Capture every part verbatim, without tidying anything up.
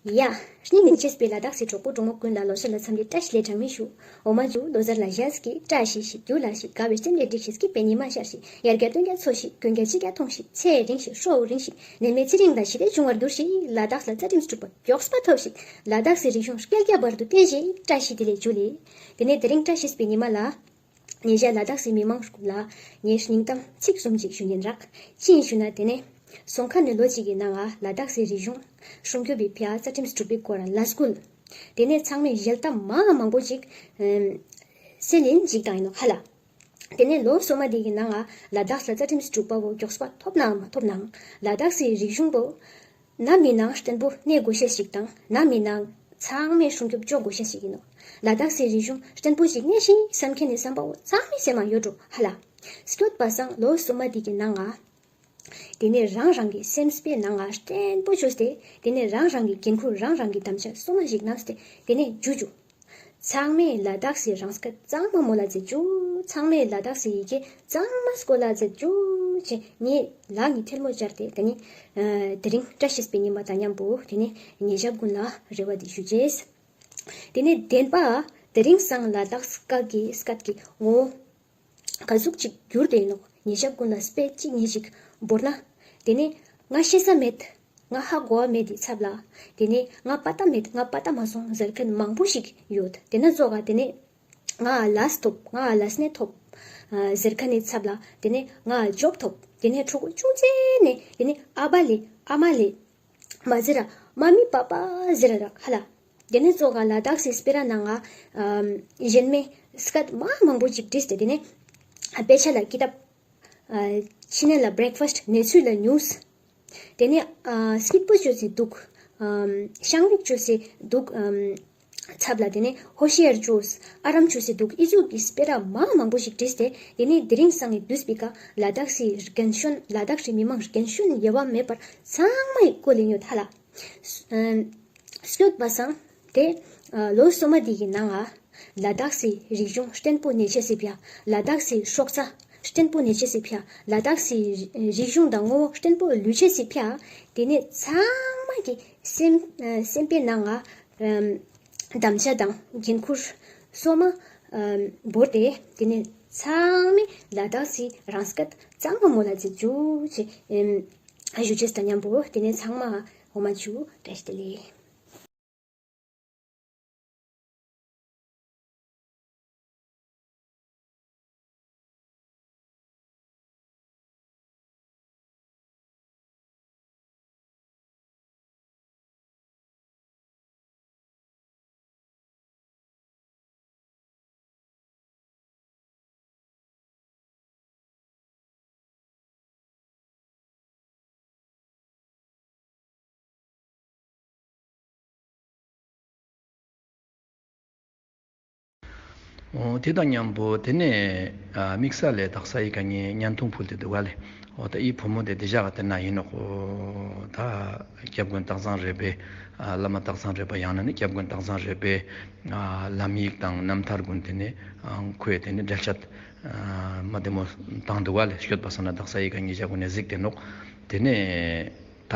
ཡ། སྙིང་ནས་གཅེས་པའི་ལ་དྭགས་སི་གྲོགས་པོ་གྲོགས་མོ་ཀུན་ལ་ལོ་སོ་ལ་འཚམས་འདྲི་བཀྲ་ཤིས་བདེ་ལེགས་གྲངས་མེད་ཞུ། འོ་མ་ཇུ་ལོ་གསར་ལ་ཞལ་གྱིས་བཀྲ་ཤིས་ཤིག་རྒྱུ་ལ་ཞིག་དགའ་བའི་རྟེན་འབྲེལ་སྒྲིག་ཤིག་སྐྱིད་པའི་ཉི་མ་ཤར་ཤིག་ཡར་རྒྱས་སྟོན་རྒྱས་འཚོ་ཤིག་གོན་རྒྱས་ཕྱི་རྒྱས་ཐོང་ཤིག་ཚེ་རིང་ཤིག་སྲོག་རིང་ཤིག་ནད་མེད་ཚེ་རིང་དང་ཞི་བདེ་འབྱུང་བར་འགྱུར་ཤིག་ལ་དྭགས་ལ་རྩ་ཁྲིམས་སྒྲུབ་པ་མགྱོགས་པ་ཐོབ་ཤིག་ལ་དྭགས་སི་རིག་གཞུང་བསྐལ་བརྒྱ་བར་དུ་བརྟན་ཤིག་བཀྲ་ཤིས་བདེ་ལེགས་ཇུ་ལེ། དེ་ནས་དེ་རིང་བཀྲ་ཤིས་པའི་ཉི་མ་ལ། ཉེ་ཞ་ལ་དྭགས་སི་མི་མང་ལ་ངས་སྙིང་གཏམ་ཚིག་གསུམ་ཅིག་ཞུ་ཉན་རག་ཅི་ཡིན་ཞུ་ན་དེ་ནས། སོང་ཁ་ནས་ལོ་གཅིག་གི་ནང་ང་ལ་དྭགས་སི་རིག་གཞུང་སྲུང་སྐྱོབ་པའི་ཕི་ཡ་རྩ་ཁྲིམས་སྒྲུབ་པའི་སྐོར་ལ་སྐུལ། དེ་ནས་ཚང་མས་ཞལ་ཏ་མ་མང་པོ་ཅིག་སེལ་ཡིན་ཅིག་བཏང་ཡིན་ནོག་ཧ་ལ། དེ་ནས་ལོ་སོ་མ་དེ་གི་ནང་ང་ལ་དྭགས་ལ་རྩ་ཁྲིམས་སྒྲུབ་པ་བོ་མགྱོགས་པ་ཐོབ་ནའང་མ་ཐོབ་ནའང་ལ་དྭགས་སི་རིག་གཞུང་བོ། ནམ་ཡིན་ནའང་བརྟན་པོ་གནས་དགོས་ཤེས་ཤིག་དང་ནམ་ཡིན་ནའང་ཚང་མས་སྲུང་སྐྱོབ་བཅོ་དགོས་ཤེས་ཤིག་ཡིན་ནོག་ལ་དྭགས་སི་རིག་གཞུང་བརྟན་པོ་ཞིག་གནས་ཤིག་བསམ་མཁན་ནི་བསམ་པ་བོ་ཚང་མའི་སེམས་མ་ཡོད་འགྲོ་ཧ་ལ། སྐྱོད་པ་སང་ལོ་སོ་མ་དེ་གི་ནང་ང་། དེ་ནས་རང་རང་གི་སེམས་པའི་ནང་ང་བརྟན་པོ་བཅོས་ཏེ་དེ་ནས་རང་རང་གི་འགན་ཁུར་རང་རང་གི་དམ་བཅའ་སོ་མ་ཞིག་བསྣམས་ཏེ་དེ་ནས་འཇུ་འཇུ། ཚང་མས་ལ་དྭགས་སི་རང་སྐད་གཙང་མ་མོལ་ལ་མཛད་འཇུ། ཚང་མས་ལ་དྭགས་སི་ཡི་གེ་གཙང་མ་སྐོལ་ལ་མཛད་འཇུ། ཅེས་ངས་ལག་གཉིས་ཐལ་མོ་སྦྱར་ཏེ་དེ་ནས་དེ་རིང་བཀྲ་ཤིས་པའི་ཉི་མ་དང་མཉམ་པོ་དེ་ནས་ཉེ་ཞ་ཀུན་ལ་རེ་བ་འདི་ཞུ་ཅེས། དེ་ནས་བདེན་པ་དེ་རིང་སང་ལ་དྭགས་སྐད་ཀྱི་སྐད་ཀྱི་ངོ་བོ་ག་ཟུག་ཅིག་གྱུར་ཏེ་ཡིན་ནོག་ཉེ་ཞ་ཀུན་ལ་དཔེ་གཅིག་གཉིས་ཤིག་བོར་ན། དེ་ནས་ང་ཤེས་ས་མེད། ང་ཧ་གོ་བ་མེད་དེ་ཚབ་ལ། དེ་ནས་ང་པ་ཏ་མེད་ང་པ་ཏ་མ་སོང་ཟེར་མཁན་མང་པོ་ཞིག་ཡོད། དེ་ན་ཙོགས་ག་དེ་ནས་ང་ལས་ཐོབ་ང་ལས་ནས་ཐོབ་ཟེར་མཁན་ནི་ཚབ་ལ། དེ་ནས་ང་ཇོབ་ཐོབ། དེ་ནས་ཕྲུ་གུ་ཆུང་ཙེ་ནས་དེ་ནས་ཨ་བ་ལེ་ཨ་མ་ལེ། མ་ཟེར་ར་མ་མི་པ་པ་ཟེར་ར་རག་ཧ་ལ། དེ་ནས་ཙོགས་ག་ལ་དྭགས་སི་སྤེ་ར་ནང་ང་ཨམ་གཞན་མའི་སྐད་མ་མང་པོ་ཅིག་བྲིས་ཏེ་དེ་ནས་དཔེ་ཆ་ལ་ཀི་ཏབ། ཨ་ཕྱི་ནས་ལ་བྷྲེག་ཕ་སྟ་གནས་ཚུལ་ལ་ཉུས། དེ་ནས་ཨ་སྐྱིད་པོ་བཅོས་སེ་འདུག་ཨམ་ཤང་རིག་བཅོས་སེ་འདུག་ཨམ་ཚབ་ལ་དེ་ནས་ཧོ་ཤི་ཡར་བཅོས་ཨ་རམ་བཅོས་སེ་འདུག་ཨི་ཟུག་གི་སྤེ་ར་མ་མང་པོ་ཞིག་བྲིས་ཏེ་དེ་ནས་དེ་རིང་སང་ངི་དུས་པི་ཀ་ལ་དྭགས་སི་རྒན་གཞོན་ལ་དྭགས་སི་མི་མང་རྒན་གཞོན་དབྱེ་བ་མེད་པར་ཚང་མ་ཡི་བཀོལ་ཡིན་ཡོད་ཧ་ལ། ཨམ་སྐྱོད་པ་སང་དེ་ཨ་ལོ་སོ་མ་དེ་གི་ནང་ང་ལ་དྭགས་སི་རིག་གཞུང་བརྟན་པོ་གནས་ཅེས་སི་ཕི་ཡ། ལ་དྭགས་སི་སྲོག་རྩ་བརྟན་པོ་གནས་ཅེས་སི་ཕི་ཡ། ལ་དྭགས་སི་རིག་གཞུང་དང་ངོ་བོ་བརྟན་པོ་ལུས་ཅེས་སི་ཕི་ཡ། དེ་ནས་ཚང་མ་གི་སེམས་ཨ་སེམས་པའི་ནང་ང་ཨམ་དམ་བཅའ་དང་འགན་ཁུར་སོ་མ་ཨམ་བོར་ཏེ་དེ་ནས་ཚང་མས་ལ་དྭགས་སི་རང་སྐད་གཙང་མ་མོལ་ལ་མཛད་འཇུ་ཅེས་ཨམ་ཞུ་ཅེས་དང་མཉམ་པོ་དེ་ནས་ཚང་མ་འོ་མ་ཇུ་བཀྲ་ཤིས་བདེ་ལེགས། འོ་དེ་དང་མཉམ་པོ་དེ་ནས་ཨ་དམིགས་བསལ་ལས་དག་ས་ཡི་ག་ངས་བརྙན་ཐུང་ཕུལ་ཏེ་འདུག་ག་ལེ། འོ་ད་ཨི་བུ་མོ་དེ་དེ་ཞག་ག་དེ་ན་ཡིན་ནོག་འོ་ད་སྐྱབས་མགོན་སྟག་ཚང་རས་པའི་ཨ་བླ་མ་སྟག་ཚང་རས་པ་ཡང་ན་ནི་སྐྱབས་མགོན་སྟག་ཚང་རས་པའི་ཨ་ལམ་ཡིག་དང་རྣམ་ཐར་ཀུན་དེ་ནས་ཨ་ཁོས་དེ་ནས་འགྲེལ་བཤད་ཨ་མ་བདེ་མོ་བཏང་འདུག་ག་ལེ། སྐྱོད་པ་སང་ན་དག་ས་ཡི་ག་ངེད་ཅག་ཀུན་ནས་གཟིགས་ཏེ་ནོག་དེ་ནས་ད་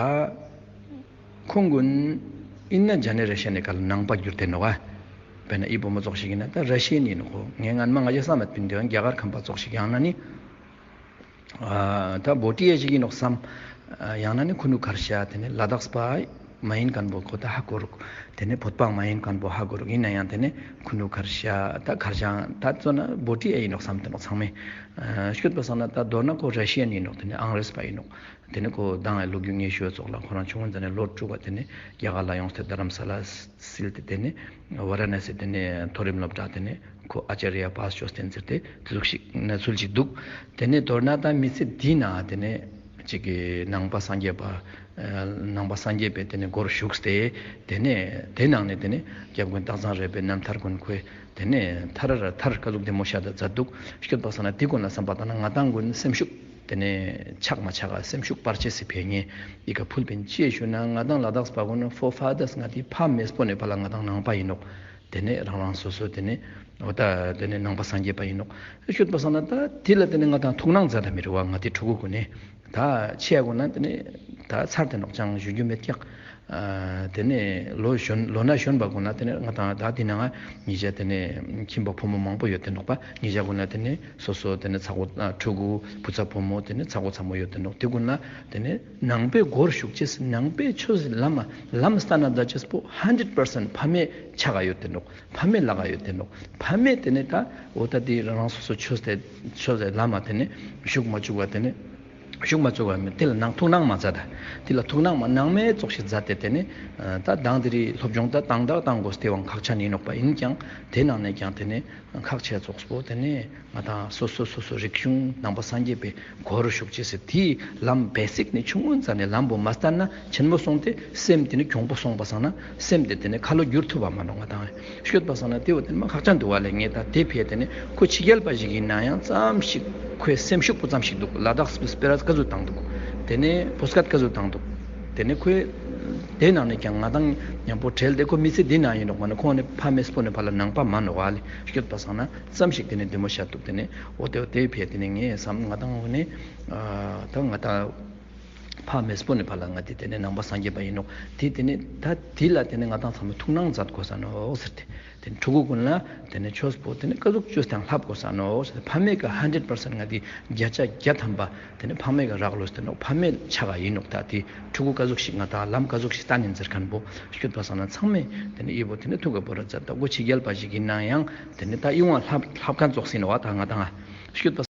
ཁོང་ཀུན་ཨིན་ན་ཇེ་ནེ་རེ་ཤན་ནི་ཀ་ལ་ནང་པ་གྱུར་ཏེ་ནོག་ག་དཔེར་ན་ཨི་བུ་མོ་ཙོགས་ཤིག་ཡིན་ན་ད་ར་ཤི་ཡན་ཡིན་ནོག་ཁོ་ངས་སྔན་མ་ང་ཅག་བསམ་མེད་པིན་དེ་རྒྱ་གར་ཁམས་པ་ཙོགས་ཤིག་ཡང་ན་ནི་ཨ་ད་བྷོ་ཊི་ཡ་ཞིག་ཡིན་ནོག་བསམ། ཡང་ན་ནི་ཁུ་ནུ་ཁར་ཤ་དེ་ནི་ལ་དྭགས་པ་མ་ཡིན་མཁན་པོ་ཁོ་ད་ཧ་གོ་རུག་དེ་ནི་བོད་པ་མ་ཡིན་མཁན་པོ་ཧ་གོ་རུག་ཡིན་ན་ཡང་དེ་ནི་ཁུ་ནུ་ཁར་ཤ་ད་ཁར་ཤ་ད་ཙོ་ན་བྷོ་ཊི་ཡ་ཡིན་ནོག་བསམ་དེ་ནོག་ཚང་མས། ཨ་སྐྱོད་པ་སང་ན་ད་མདོར་ན་ཁོ་ར་ཤི་ཡན་ཡིན་ནོག་དེ་ནི་ཨང་རེས་པ་ཡིན་ནོག་དེ་ནི་ཁོ་མདང་ལོ་རྒྱུས་ངས་ཞུ་བ་ཙོགས་ལ་ཁོ་རང་ཆུང་ངུན་ཙ་ནས་ལོ་དྲུག་པ་དེ་ནི་རྒྱ་གར་ལ་ཡོངས་ཏེ་དྷ་རམ་ས་ལ་སིལ་ཏེ་དེ་ནི་ཝ་ར་ཎ་སི་དེ་ནི་མཐོ་རིམ་སློབ་གྲྭ་དེ་ནི་ཁོ་ཨ་ཅཱརྱ་པཱས་ཅོས་ཏེ་ཟེར་ཏེ་དེ་ཟུག་ཞིག་གནས་ཚུལ་ཞིག་འདུག་དེ་ནི་མདོར་ན་ད་མི་ཚེ་འདི་ན་དེ་ནི་ཅིག་གི་ནང་པ་སངས་རྒྱས་པ་ནང་པ་སངས་རྒྱས་པའི་དེ་ནི་སྒོར་ཞུགས་ཏེ་དེ་ནི་དེ་ནང་ནས་དེ་ནི་སྐྱབས་མགོན་སྟག་ཚང་རས་པའི་རྣམ་ཐར་ཀུན་ཁོས་དེ་ནི་ཐར་ར་ཐར་ཀ་ཟུག་བདེ་མོ་ཤ་ད་མཛད་འདུག་སྐྱོད་པ་སང་ན་དེ་ཀུན་ལ་བསམ་པ་བཏང་ན་ང་དང་ཀུན་སེམས་ཤུགས་དེ་ནས་ཆག་མ་ཆག་ག་སེམས་ཤུགས་སྤར་ཅེས་སི་ཕི་ཡ་ངས་ཨི་ཀ་ཕུལ་པིན། ཅི་ཞུ་ན་ང་དང་ལ་དྭགས་པ་ཀུན་ཕོར་ཕ་དར་སི་ང་དང་ཕ་མེས་པོ་ནས་ཕར་ལ་ང་དང་ནང་པ་ཡིན་ནོག་དེ་ནས་རང་རང་སོ་སོ་དེ་ནས་འོ་ད་དེ་ནས་ནང་པ་སངས་རྒྱས་པ་ཡིན་ནོག་སྐྱོད་པ་སང་ན་ད་དེ་ལ་དེ་ནས་ང་དང་ཐུགས་སྣང་མཛད་ད་མི་རུང་བ་ང་དང་ཕྲུ་གུ་ཀུན་ནས་ད་ཆེ་ཡ་ཀུན་ན་དེ་ནས་ད་ཚར་ཏེ་ནོག་ཅང་ཞུ་རྒྱུ་མེད་ཀྱག་ཨ་ཏེ་ནེ་ལོ་གཞོན་ལོ་ན་གཞོན་པ་གུན་ལ་ཏེ་ནེ་ང་དང་ད་ཏེ་ནང་ང་ཉེ་ཞ་ཏེ་ནེ་ཁྱིམ་པ་ཕོ་མོ་མང་པོ་ཡོད་ཏེ་ནོག་པ། ཉེ་ཞ་གུན་ལ་ཏེ་ནེ་སོ་སོ་ཏེ་ནེ་ཚ་བོ་ཨ་ཕྲུ་གུ་བུ་ཚ་བུ་མོ་ཏེ་ནེ་ཚ་བོ་ཚ་མོ་ཡོད་ཏེ་ནོག། ཏེ་གུན་ལ་ཏེ་ནེ་ནང་པའི་སྒོར་ཞུགས་ཅེས་ནང་པའི་ཆོས་ལམ་ལམ་སྟན་ན་མཛད་ཅེས་པོ་ཧན་ཌེཌ་པར་སེན་ཕ་མའི་ཕྱག་ག་ཡོད་ཏེ་ནོག། ཕ་མའི་ལག་ག་ཡོད་ཏེ་ནོག། ཕ་མའི་ཏེ་ནེ་ད་འོ་ད་ཏེ་རང་སོ་སོ་ཆོས་ཏེ་ཆོས་ལམ་ཏེ་ནེ་ཞུགས་མ་ཅུག་པ་ཏེ་ནེ་ཞུགས་མ་ཅུག་པ་མེད། ཏེ་ལ་ནང་ཐུགས་སྣང་མ་མཛད་ད། ཏེ་ལ་ཐུགས་སྣང་མ་སྣང་མེད་ཙོགས་ཤིག་མཛད་དེ་ཏེ་ནེ་ད་དང་དེ་རིང་སློབ་སྦྱོང་ད་དང་དང་དང་དགོས་ཏེ་བའང་ཁག་ཆེན་ཨིན་ནོག་པ། ཨིན་ཀྱང་ཏེ་ནང་ནེ་ཀྱང་ཏེ་ནེ་ཁག་ཆེ་ཙོགས་པོ་ཏེ་ནེ་ང་དང་སོ་སོ་སོ་སོ་རིག་གཞུང་ནང་པ་སངས་རྒྱས་པའི་སྒོར་ཞུགས་ཅེས་སི་ཏེའི་ལམ་བེ་སིག་ནེ་ཆུང་ངུན་ཙ་ནེ་ལམ་པོ་མ་སྟན་ན་ཆེན་མོ་སོང་སྟེ་སེམས་ཏེ་ནེ་གྱོང་པོ་སོང་པ་སང་ན་སེམས་ཏེ་ཏེ་ནེ་ཁ་ལོ་བསྒྱུར་ཐུབ་པ་མ་ནོག། ང་དང་ཤོད་པ་སང་ན་ཏེ་བོ་ཏེ་ནེ་མ་ཁག་ཅན་འདུག་པ་ལེ། ངས་ད་ཏེ་ཕི་ཡ་ཏེ་ནེ་ཁོ་ཕྱི་རྒྱལ་པ་ཞིག་ཨིན་ནའང་ཙམ་ཞིག་ཁོའི་སེམས་ཤུགས་པོ་ཙམ་ཞིག་འདུག། ལ་དྭགས་སི་སྤེ་ར་ཀ་ཟུག་བཏང་འདུག། ཏེ་ནེ་བོད་སྐད་ཀ་ཟུག་བཏང་འདུག། ཏེ་ནེ་ཁོའི་ཏེ་ནང་ནེ་ཀྱང་ང་དང་ཉམ་པོ་བྲལ་ཏེ་ཁོ་མི་ཚེ་འདི་ནང་ཨིན་ནོག་མ་ནེ་ཁོང་ནི་ཕ་མེས་པོ་ནེ་ཕར་ལ་ནང་པ་མ་ནོག་པ་ལེ། ཤོད་པ་སང་ན་ཙམ་ཞིག་ཏེ་ནེ་བདེ་མོ་ཤད་འདུག། ཏེ་ནེ་འོ་ཏེ་ཏེ་ཕི་ཡ་ཏེ་ནེ་ངས་བསམ་ང་དང་འོ་ནེ་ཨ་ད་ང་དང་ཕ་མེས་པོ་ནེ་ཕར་ལ་ང་ཏེ་ཏེ་ནེ་ནང་པ་སངས་རྒྱས་པ་ཨིན་ནོག། ཏེ་ཏེ་ནེ་ད་ཏེ་ལ་ཏེ་ནེ་ང་དང་ཚང་མས་ཐུགས་སྣང་མཛད་དགོས་ས་ནོག་ཟེར་ཏེ། ཏེ་ནེ་ཕྲུ་གུ་གུན་ལ་ཏེ་ནེ་ཆོས་པོ་ཏེ་ནེ་ཀ་ཟུག་ཅོས་ཏེ་ལྷབ་དགོས་ས་ནོག་ཟེར་ཏེ། ཕ་མའི་ཀ་ཧན་ཌེཌ་པར་སེན་ང་ཏེ་བརྒྱ་ཆ་བརྒྱ་ཐམ་པ་ཏེ་ནེ་ཕ་མའི་ཀ་རག་ལོས་ཏེ་ནོག། ཕ་མའི་ཕྱག་ག་ཨིན་ནོག། ད་ཏེ་ཕྲུ་གུ་ཀ་ཟུག་ཞིག་ང་དང་ལམ་ཀ་ཟུག་ཞིག་སྟན་ཨིན་ཟེར་ཁན་པོ་ཤོད་པ་སང་ན་ཚང་མས་ཏེ་ནེ་འི་བོ་ཏེ་ནེ་ཐུགས་ཀ་བོར་ར་མཛད་ད། ཁོ་ཕྱི་རྒྱལ་པ་ཞིག་ཨིན་ནའང་ཏེ་ནེ་ད་འི་བོ་ལྷབ་ལྷབ་ཁན་ཙོགས་ཨིན་ནོག་པ། ད་ང་དང་ཤོད་པ་